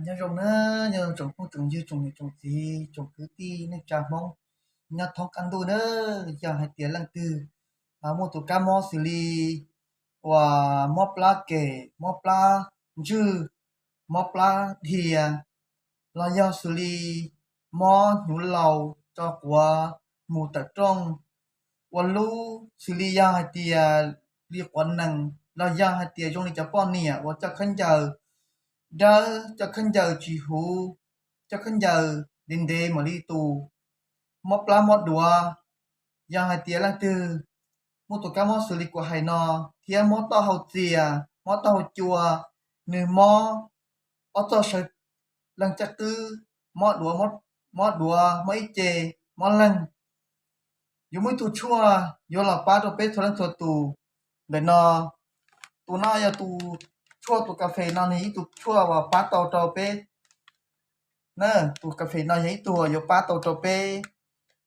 Nyob zoo na, nyob zoo tsoom phooj tsoom ywg, tsoom niam tsoom txiv, tsoom kwv tij neej tsa Hmoob nyob thoob qab ntuj na. Yog hais tias leej twg muaj tus kab mob xws li uas mob plab kem, mob plab ntswg, mob plab dhia, los yog xws li mob hnyuv laus tso quav mus tawm rooj, ua lub xws li yog hais tias li quav nees, los yog hais tias zoo li cov poj niam uas coj khaub ncaws dawb, coj khaub ncaws tsis huv, coj khaub ncaws ntev ntev mam li tus, mob plab mob duav. Yog hais tias leej twg muaj tus kab mob xws li kuv hais no thiab mob taub hau txias, mob taub hau cua, nws mob ob txoj saw leeg caj qwb, mob duav, mob duav, mob ib ce, mob leeg, yuav muaj ib tug tshuaj yuav los pab rau peb txhua leej txhua tus ntawm no. Tus no yog tus tshuaj, tus kas fes no nws ib tug tshuaj uas pab tau rau peb na. Tus kas fes no yog ib tug yuav pab tau rau peb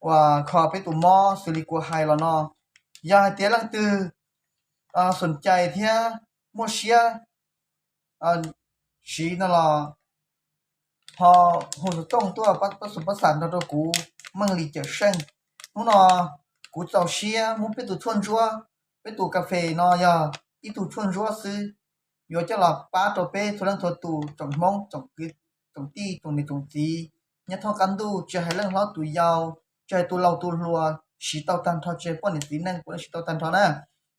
uas kho peb tus mob xws li kuv hais los no. Yog hais tias leej twg xoom cai thiab muaj siab siv no los ho hu xov tooj tuaj pab xu pab xam nrog rau kuv Meej Lis Cawm Seej. Hnub no kuv txaus siab muab peb tus tshuaj ntsuab, peb tus kas fes no yog ib tug tshuaj ntsuab xwb, yuav coj los pab rau peb txhua leej txhua tus, tsoom Hmoob, tsoom kwv, tsoom tij, tsoom niam tsoom txiv nyob thoob qab ntuj, tsis hais leej hlob tus yau, tsis hais tus laus tus hluas, siv tau tag nrho, tsis hais poj niam txiv neej, puav leej siv tau tag nrho na.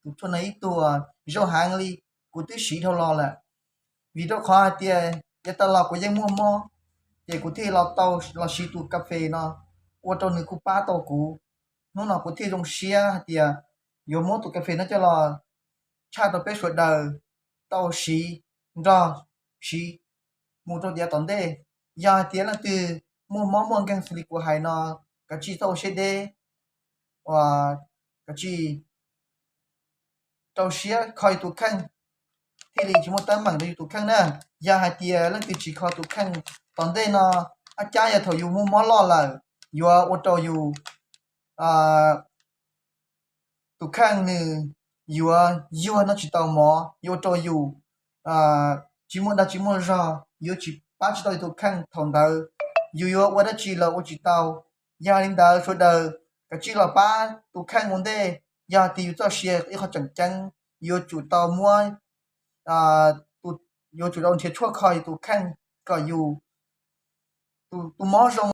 Tus tshuaj no ib tug zoo heev li, kuv twb siv dhau los lawm. Vim rau qhov hais tias yav tas los kuv yeej muaj mob, ces kuv thiaj los tau los siv tus kas fes no, ua rau nws kuj pab tau kuv. Hnub no kuv thiaj zoo siab hais tias yuav muab tus kas fes no coj los tshaj rau peb sawv daws tau siv, nrog siv mus rau yav tom ntej. Yog hais tias leej twg muaj mob muaj nkeeg xws li kuv hais no, kav tsij txhob ua siab deb, kav tsij rau siab kho yus tus kheej thiaj li tsis muaj teeb meem rau yus tus kheej na. Yog hais tias leej twg tsis kho tus kheej tom ntej no, ab cab yog thaum yus muaj mob loj lawm, yuav ua rau yus tus kheej nws yuav yuag noj tsis tau mov, yuav ua rau yus tsis muaj dag tsis muaj zog, yuav tsis pab tsis tau yus tus kheej. Thaum ntawd yus yuav ua dab tsi los ua tsis tau. Yog li ntawd sawv daws kav tsij los pab tus kheej ua ntej. Yog tias yus txoj sia ib qho tseem ceeb, yuav tsum tau muab, yuav tsum tau nrhiav tshuaj kho yus tus kheej kom yus tus mob zoo.